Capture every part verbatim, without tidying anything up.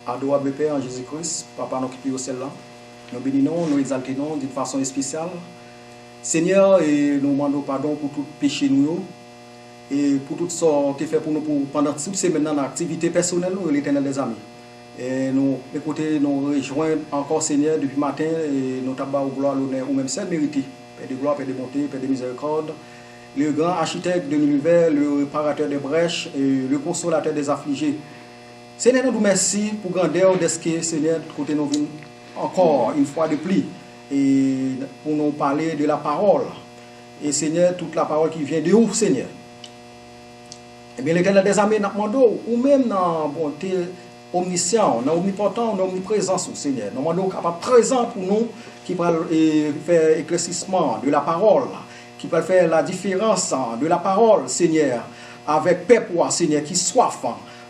Adorab Pè an Jezi Kris, Papa nou ki pi wo syèl la, nou beni non w, nou egzalte non w d'une façon espesyal. Senyè, e nou mande w padon pou tout peche nou yo, e pou tout sa w te fè pou nou pou pandan tout semèn nan, nan aktivite pèsonèl nou, Letènèl dèzame. E nou, e kote nou rejwenn ankò, Senyè, depi maten, e nou t ap ba w glwa, lonè, ou menm sèl merite, Père de gloire, Père de bonté, Père de miséricorde, le grand architecte de l'univers, le réparateur des brèches, et le consolateur des affligés. Senyè, nou di w mèsi pou grandè w, dèske, Senyè, kote nou vin encore une fois de plus, e pou nou pale de la parole. E Senyè, toute la parole qui vient de ou, Senyè. Ebyen, Letènèl dèzame, n ap mande w, ou menm nan bonte omnisyan w, nan omnipotan w, nan omniprezans ou, Senyè. Nou mande w kapab prezan pou nou, ki pral, e, fè eklèsisman de la parole, ki pral fè la différence de la parole, Senyè, avèk pèp ou a, Senyè, ki swaf.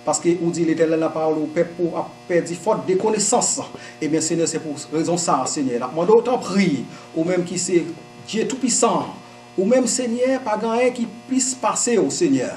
Paske ou di, Letènèl, nan pawòl ou, pèp ou ap pèdi fòt de konesans. Ebyen, Senyè, se pou rezon sa a, Senyè, n ap mande w, tanpri, ou menm ki se Dye Toupisan, ou menm, Senyè, pa gen anyen ki plis pase w, Senyè.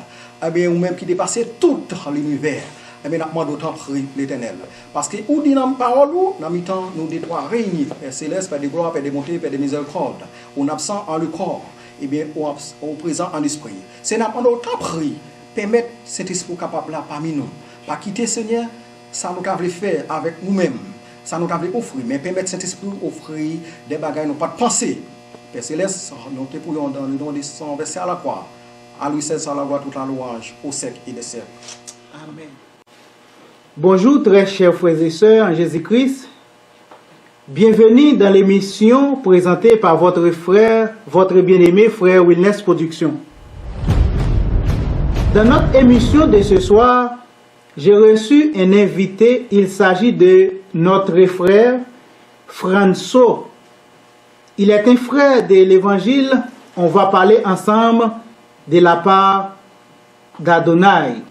Ebyen, ou menm ki depase tout linivè. Ebyen, n ap mande w, tanpri, Letènèl. Paske ou di nan pawòl ou, nan mitan nou de twa reyini, Pè Selès, Pè de glwa, Pè de bonte, Pè de mizèrikòd, ou n absan an le kò, ebyen, ou abs-, ou prezan an lespri. Senyè, n ap mande w, tanpri, pèmèt Sentespri w kapab la pami nou. Pa kite, Senyè, sa nou ta vle fè avèk nou menm, sa nou ta vle ofri, men pèmèt Sentespri w ofri de bagay nou pa t panse. Pè Selès, nou te pou yon dan le don de san vèsè a la kwa. A lui seul soit la gloire, toute la louange au siècle et des siècles. Amen. Bonjour, très chers frères et sœurs en Jésus-Christ. Bienvenue dans l'émission présentée par votre frère, votre bien-aimé frère Wilness Production. Dans notre émission de ce soir, j'ai reçu un invité. Il s'agit de notre frère Franso. Il est un frère de l'Évangile. On va parler ensemble de la part d'Adonaï.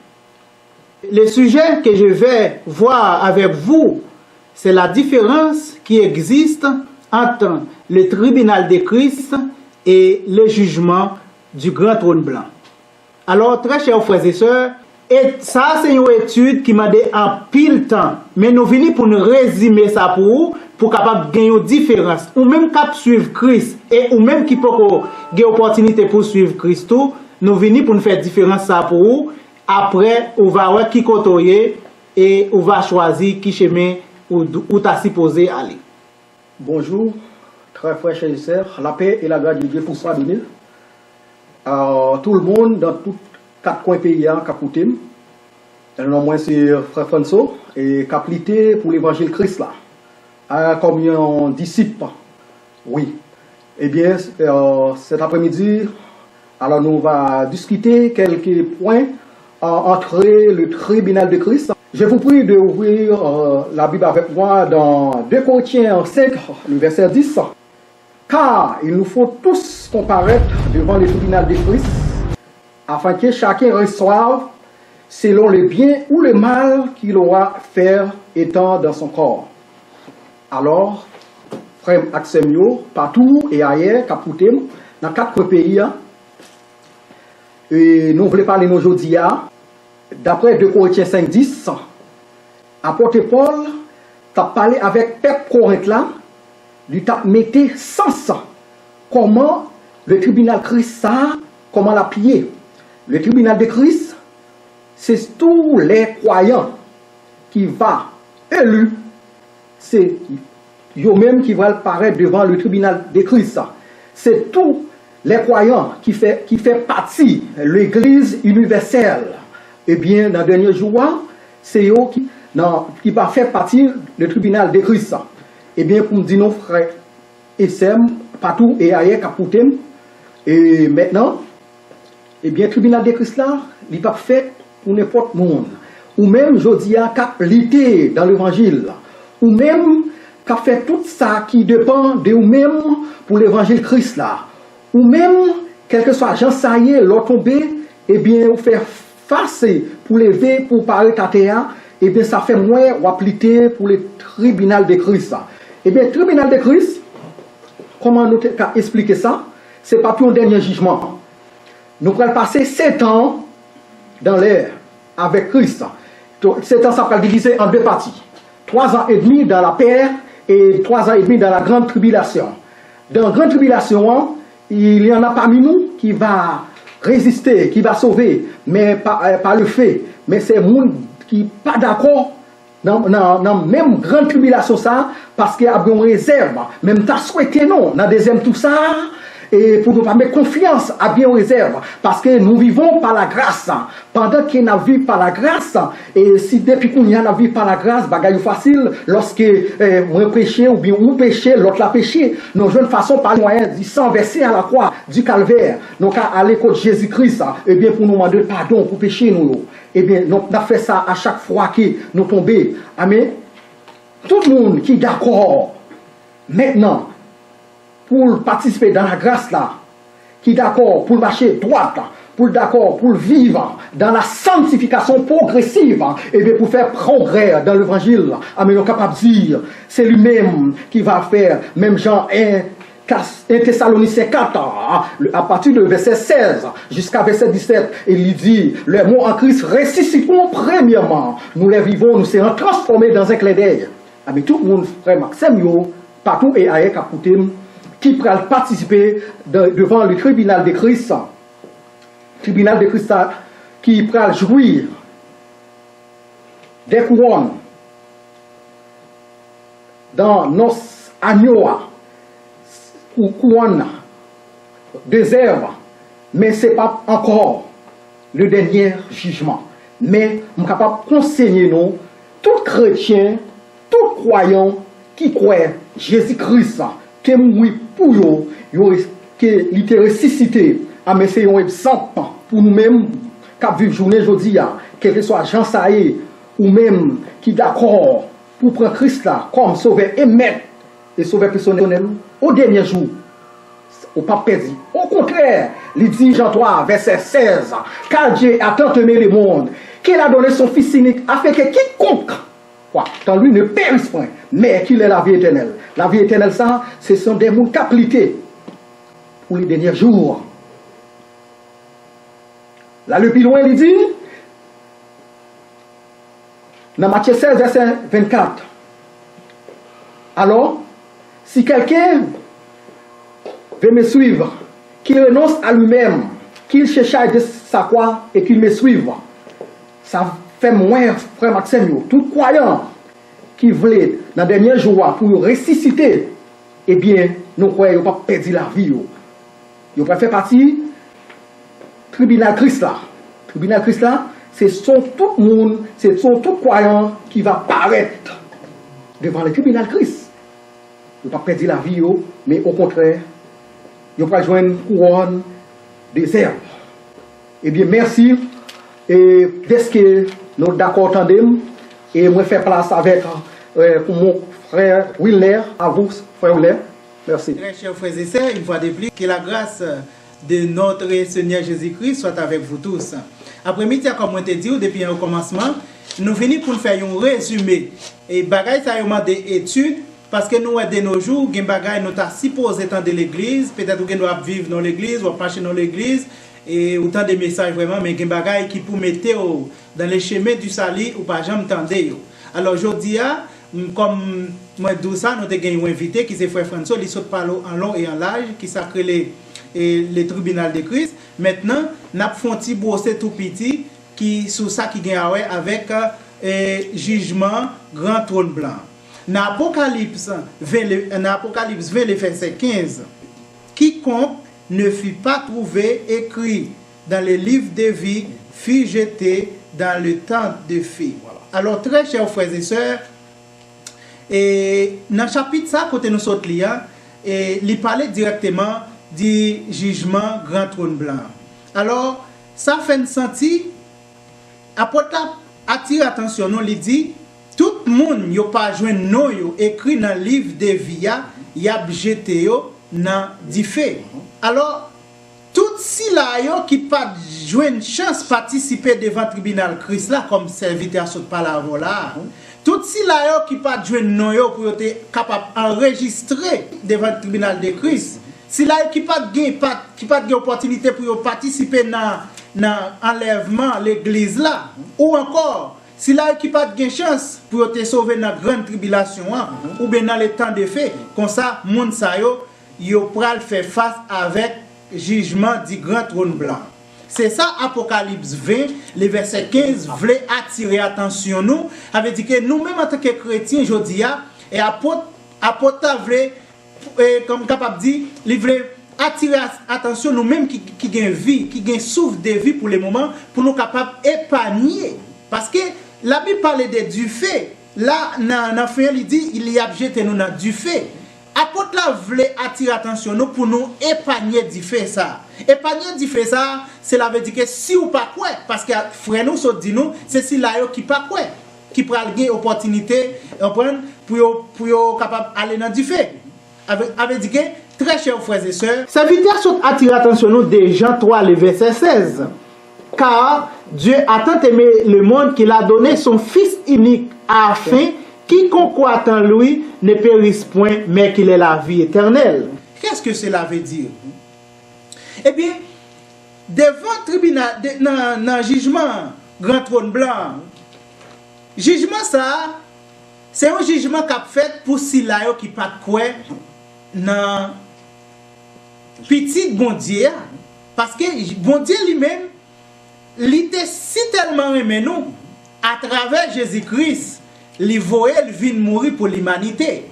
Le sujet que je vais voir avec vous, c'est la différence qui existe entre le tribunal de Christ et le jugement du grand trône blanc. Alors, très chers frères et sœurs, e sa a se yon etid ki mande anpil tan, men nou vini pou n rezime sa pou ou, pou kapab gen yon diferans. Ou menm k ap swiv Kris, e ou menm ki poko gen opòtinite pou w swiv Kris tou, nou vini pou n fè diferans sa pou ou. Apre, ou va wè ki kote w ye, e ou va chwazi ki chemen ou, ou ta sipoze ale. Bonjou, trè frè, chè e sè, lapè e lagras de Dye pou swa de nou. A tout moun nan tout kat kwen peyi a k ap koute m. Non mwen se frè Franso, e k ap lite pou levanjil Kris la, a, kòm yon disip. Wi. Ebyen, e, cet après-midi, alors nous va discuter quelques points, euh, entre le tribunal de Christ. Je vous prie de ouvrir, euh, la Bible avec moi dans deux Corinthiens cinq, le verset dix. Car il nous faut tous comparaître devant le tribunal de Christ, afin que chacun reçoive selon le bien ou le mal qu'il aura fait étant dans son corps. Alò, frè m ak sè m yo, patou e ayè, k ap koute m, nan kat kwen peyi a, e nou vle pale nou jodi a, daprè de Korentyen senk dis, apot Pòl t ap pale avèk pèp Korent la, li t ap mete sans kòman le tribinal Kris sa a, kòman l ap ye. Le tribinal de Christ, c'est tous les croyants qui va élu, se yo menm ki pral parèt devan le tribinal de Christ. Se tou lè kwayan ki fè, ki fè pati legliz inivèsèl. Ebyen, nan dènye jou a, se yo ki, nan, ki va fè pati le tribinal de Christ. Ebyen, pou m di nou, frè e sè m, patou e ayè k ap koute m, e mentnan, ebyen, tribinal de Kris la, li p ap fèt pou nenpòt moun. Ou menm, jodi a, k ap lite dan levanjil, ou menm k ap fè tout sa ki depann de ou menm pou levanjil Kris la, ou menm, kèlkeswa jan sa ye, lè w tonbe, ebyen, ou fè fas pou leve, pou w pa ret atè a, ebyen, sa fè m wè w ap lite pou le tribinal de Kris. Ebyen, tribinal de Kris, kòman nou te ka esplike sa? Se p ap yon dènye jijman. Nou pral pase sèt an dan lè avèk Kris. To-, sèt an sa pral divize an de pati. trois ans et demi dans la paix et trois ans et demi dans la grande tribulation. Dans la grande tribulation, hein, il y en a parmi nous qui va résister, qui va sauver, mais par, euh, par le feu. Men se moun ki pa dakò nan, nan, nan menm gran tribilasyon sa a, paske ap gen yon rezèv. Men m ta swete nou, nan dezyèm tou sa a, e pou nou pa met konfyans, ap gen yon rezèv, paske nous vivons par la grâce. Pandan ke n ap viv pa la gras, e si depi kounye a n ap viv pa la gras, bagay yo fasil, lòske, eh, mwen peche oubyen ou peche, lòt la peche, nou jwenn fason pa mwayen di san vèse a la kwa, di kalvè, nou ka ale kot Jezi Kris, ebyen, pou nou mande l padon pou peche nou yo. Ebyen, nou, n ap fè sa a chak fwa ke nou tonbe. Amen. Tout moun ki dakò mentnan pou l patisipe dan lagras la, ki dakò pou l mache dwat, pou l dakò pou l viv dans la sanctification progressive, ebyen, pou fè pwogrè dans l'évangile. Amen. Nou kapab di, se li menm ki va fè, menm jan en Kas-, en Tesalonisyen kat, a, a pati de vèsè sèz jiska vèsè disèt, e li di, les morts en Christ ressusciteront premièrement. Nous les vivants, nous serons transformés dans un clin d'œil. Amen. Tout moun, frè m ak sè m yo, patou e ayè k ap koute m, ki pral patisipe de, devan le tribinal de Christ, tribinal de Christ la, ki pral jwi de kouwòn dan nòs anyo a, kou-, kouwòn nan, de zèv, men se p ap ankò le dènye jijman. Men m kapab konsenye nou, tout kretyen, tout kwayan ki kwè Jezi Kris te mouri pou yo, yo res-, ke li te resisite, a, men se yon egzanp pou nou menm k ap viv jounen jodi a, kèlkeswa jan sa ye, ou menm ki dakò pou pran Kris la kòm Sovè e Mèt e Sovè pèsonèl ou, o dènye jou, ou p ap pèdi. Okontrè, li di Jan twa, vèsè sèz, Car Dieu a tant aimé le monde, qu'il a donné son Fils unique, afin que quiconque croit en lui ne périsse point, mais qu'il ait la vie éternelle. Lavi etènèl sa, se son de moun k ap lite pou le dènye jou. L ale pi lwen, li di, nan Matye sèz, vèsè vennkat, alors, si quelqu'un veut me suivre, qu'il renonce à lui-même, qu'il se charge de sa croix et qu'il me suive. Sa fè m wè, frè m ak sè m yo, tout kwayan ki vle nan dènye jou a pou yo resisite, ebyen, nou kwè yo p ap pèdi lavi yo. Yo pral fè pati tribinal Kris la. Tribinal Kris la, se son tout moun, se son tout kwayan ki va parèt devan le tribinal Kris. Yo p ap pèdi lavi yo, men okontrè, yo pral jwenn kouwòn de zèv. Ebyen, mèsi, e dèske nou dakò tande m, e mwen fè plas avèk, e, pou mon frè Wilner, à vous, frè Wilner. Mèsi. Très chers frères et sœurs, une fois de plus, que la grâce de notre Seigneur Jésus-Christ soit avec vous tous. Aprèmidi a, kòm mwen te di w depi an okòmansman, nou vini pou n fè yon rezime e bagay sa yo mande etid, paske nou wè de nos jours, gen bagay nou ta sipoze tande legliz, petèt ou gen dwa ap viv nan legliz, w ap mache nan legliz, e ou tande mesaj vrèman, men gen bagay ki pou mete w dans le chemin du salut, ou pa janm tande yo. Alò, jodi a, m, kòm mwen di w sa, nou te gen yon envite ki se frè Franso, li sot pale w an lon e an laj, ki sa k rele, e, le tribinal de Kris. Mentnan, n ap fè yon ti bwose tou piti ki sou sa ki gen a wè avèk, e, jijman gran twòn blan. Nan Apokalips ven, le, nan Apokalips ven, le vèsè kenz, quiconque ne fut pas trouvé écrit dans le livre de vie fut jeté dans le temps de feu. Alò, très chers frères et sœurs, e nan chapit sa, kote nou sot li a, e li pale dirèkteman di jijman gran twòn blan. Alò, sa fè n santi apot la atire atansyon nou, li di, tout moun yo pa jwenn non yo ekri nan liv de vi a, y ap jete yo nan dife. Alò, tout sila yo ki pa t jwenn chans patisipe devan tribinal Kris la, kòm sèvitè a sot pale avè w la a, tout sila yo ki pa t jwenn non yo pou yo te kapab anrejistre devan tribinal de Kris, sila yo ki pa t gen, pa t, ki pa t gen opòtinite pou yo patisipe nan, nan anlèvman legliz la, ou ankò Sila yo ki pa t gen chans pou yo te sove nan grann tribilasyon an, oubyen nan le tan de fe, konsa, moun sa yo, yo pral fè fas avèk jijman di gran twòn blan. Se sa Apokalips ven, le vèsè kenz, vle atire atansyon nou. Sa vle di ke nou menm antanke kretyen jodi a, e apot, apot la vle, e, kòm kapab di, li vle atire as-, atansyon nou menm ki, ki gen vi, ki gen souf de vi pou le moman, pou nou kapab epanye. Paske Labib pale de dife. La, nan, nan fen, li di, li ap jete nou nan dife. Apot la vle atire atansyon nou pou nou epanye dife sa. Epanye dife sa, sela vle di ke si w pa kwè, paske frè nou sot di nou, se sila yo ki pa kwè, ki pral gen opòtinite, konprann, pou yo, pou yo kapab ale nan dife. Avè, avè di ke, très chers frères et sœurs, sèvitè sot atire atansyon nou de Jan twa, le vèsè sèz. Car Dieu a tant aimé le monde qu'il a donné son Fils unique, afin quiconque croit en lui ne périsse point, mais qu'il ait la vie éternelle. Qu'est-ce que cela veut dire? Ebyen, devan tribinal, de, nan, nan jijman gran twòn blan an, jijman sa a, se yon jijman k ap fèt pou sila yo ki pa t kwè nan Pitit Bondye a. Paske Bondye li menm, li te si tèlman renmen nou, atravè Jezi Kris, li voye l vin mouri pou limanite.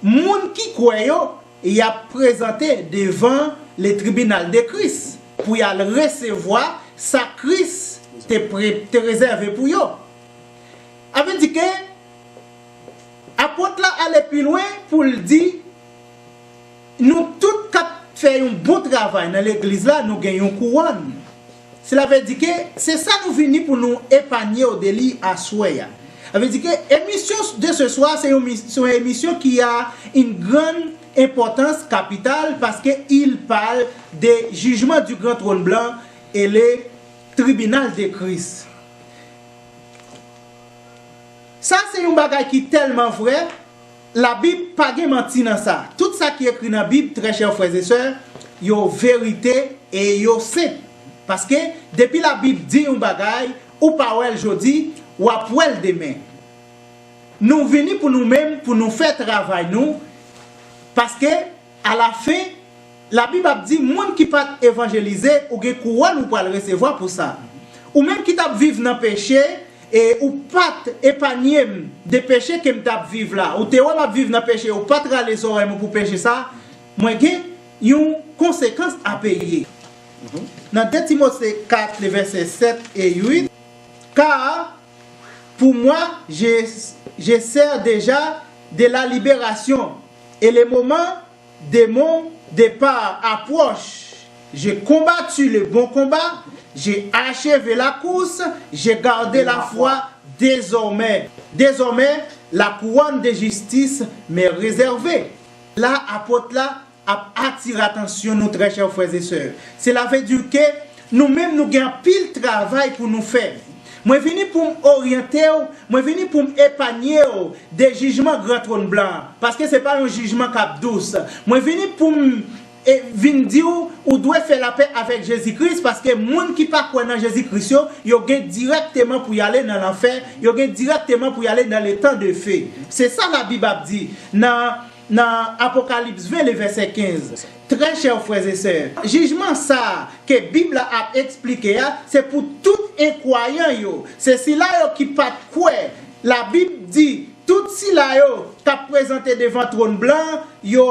Moun ki kwè yo, y ap prezante devan le tribinal de Kris pou y al resevwa sa Kris te pre-, te rezève pou yo. Sa vle di ke apot la ale pi lwen pou l di, nou tout k ap fè yon bon travay nan legliz la, nou gen yon kouwòn. Sela vle di ke se sa nou vini pou nou epanye w de li aswè a. Sa vle di ke emisyon de ce soir, se yon, se yon emisyon ki a une grande importance capitale parce que il parle de jugement du grand trône blanc et le tribunal de Christ. Sa se yon bagay ki tèlman vrè, Labib pa gen manti nan sa. Tout sa ki ekri nan Bib, très chers frères et sœurs, yo verite e yo senp. Paske depi Labib di yon bagay, ou pa wè l jodi, w ap wè l demen. Nou vini pou nou menm, pou nou fè travay nou, paske alafen, Labib ap di, moun ki pa t evanjelize, ou gen kouwòn ou pral resevwa pou sa. Ou menm ki t ap viv nan peche, e ou pa t epanye m de peche ke m t ap viv la. Ou te wè m ap viv nan peche, ou pa t rale zòrèy mwen pou peche sa, mwen gen yon konsekans a peye. Nan de Timote kat, le vèsè sèt e uit, Car pour moi, je, je sers déjà de la libération, et le moment de mon départ approche. J'ai combattu le bon combat, j'ai achevé la course, j'ai gardé la foi. Désormais, désormais, la couronne de justice m'est réservée. La apot la ap atire atansyon nou, très chers frères et sœurs. Sela vle di ke nou menm nou gen anpil travay pou nou fè. Mwen vini pou m oryante w, mwen vini pou m epanye w de jijman gran twòn blan an, paske se pa yon jijman k ap dous. Mwen vini pou m, e, vin di w, ou dwe fè lapè avèk Jezi Kris, paske moun ki pa kwè nan Jezi Kris yo, yo gen dirèkteman pou y ale nan lanfè, yo gen dirèkteman pou y ale nan le tan de fe. Se sa Labib ap di nan nan Apokalips ven, le vèsè kenz. Très chers frères et sœurs, jijman sa a ke Bib la ap eksplike a, se pou tout enkwayan yo. Se sila yo ki pa t kwè. Labib di, tout sila yo k ap prezante devan twòn blan an, yo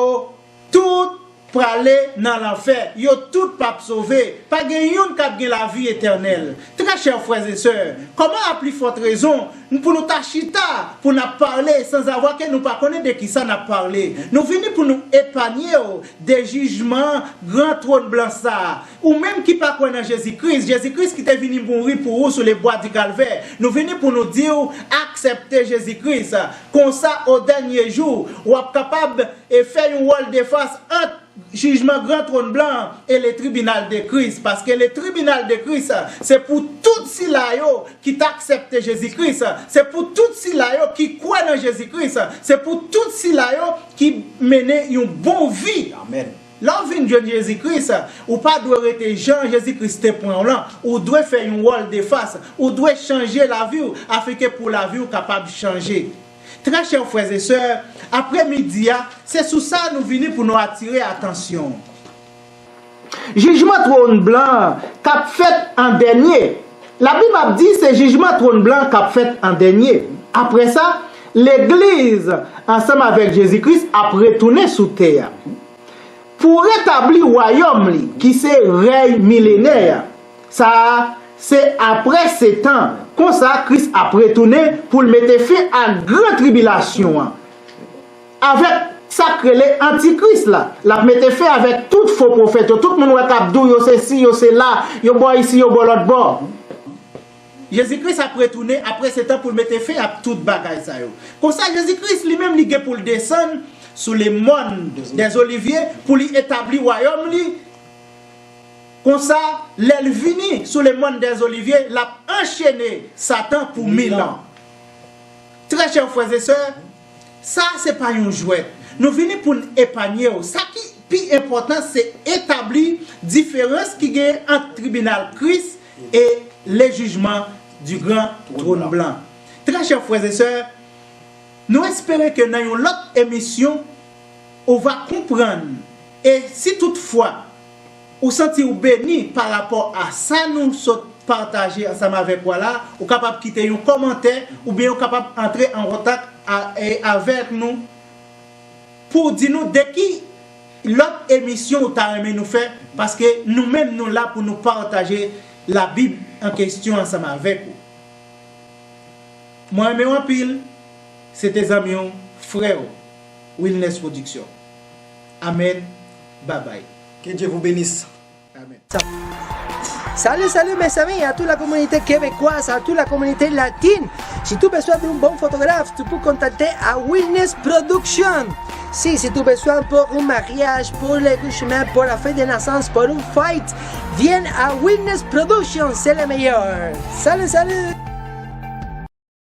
tout prale nan lanfè. Yo tout p ap sove. Pa gen youn k ap gen lavi etènèl. Très chers frères et sœurs, kòman a pli fòt rezon pou nou ta chita, pou n ap pale, sanzavwa ke nou pa konnen de kisa n ap pale? Nou vini pou nou epanye w de jijman gran twòn blan sa a. Ou menm ki pa kwè nan Jezi Kris, Jezi Kris ki te vini mouri pou ou sou le bwa di Kalvè, nou vini pou nou di w, aksepte Jezi Kris. Konsa, o dènye jou, w ap kapab, e, fè yon wòl de fas ant jijman gran twòn blan an e le tribinal de Kris, paske le tribinal de Kris, se pou tout sila yo ki t aksepte Jezi Kris, se pou tout sila yo ki kwè nan Jezi Kris, se pou tout sila yo ki mennen yon bon vi. Amèn. Lè w vin jwenn Jezi Kris, ou pa dwe rete jan Jezi Kris te pran w lan. Ou dwe fè yon wòl de fas. Ou dwe chanje lavi w, afin ke pou lavi w kapab chanje. Trè chè frè e sè, aprè midi a, se sou sa nou vini pou nou atire atansyon. Jijman twòn blan an k ap fèt an dènye. Labib ap di se jijman twòn blan an k ap fèt an dènye. Apre sa, legliz, ansanm avèk Jezi Kris, ap retounen sou tè a. Pou retabli wayòm li, ki se rèy milenè a. Sa a, se apre setan. Konsa, Kris ap retounen pou l mete fen ak gran tribilasyon an. Avèk sa k rele antikris la, l ap mete fen avèk tout fo pwofèt yo. Tout moun wè k ap di w yo se si, yo se la, yo bò isi, yo bò lòt bò. Jezi Kris ap retounen apre setan pou l mete fen ak tout bagay sa yo. Konsa, Jezi Kris li menm li gen pou l desann sou lemòn dèzolivye pou li etabli wayòm li. Konsa, lè l vini sou lemòn dèzolivye, l ap anchene Satan pou mil an. Trè chè frè e sè, sa a se pa yon jwèt. Nou vini pou n epanye w. Sa ki pi enpòtan, se etabli diferans ki genyen ant tribinal Kris e le jijman di gran twòn blan. Trè chè frè e sè, nou espere ke nan yon lòt emisyon, ou va konprann. E si toutfwa ou santi w beni pa rapò a sa nou sot pataje ansanm avèk ou a la, ou kapab kite yon kòmantè oubyen ou kapab antre an kontak a- e- avèk nou pou w di nou de ki lòt emisyon ou ta renmen nou fè, paske nou menm nou la pou nou pataje Labib an kesyon ansanm avèk ou. Mwen renmen w anpil. Se te zanmi w, frè w, Wilnes Production. Amèn. Babay. Que Dieu vous bénisse. Amèn. Salut, salut mes amis, à toute la communauté québécoise, à toute la communauté latine. Si tu as besoin d'un bon photographe, tu peux contacter à Wilnes Production. Si, si tu as besoin pour un mariage, pour l'accouchement, pour la fête de naissance, pour une fête, viens à Wilnes Production, c'est le meilleur. Salut, salut.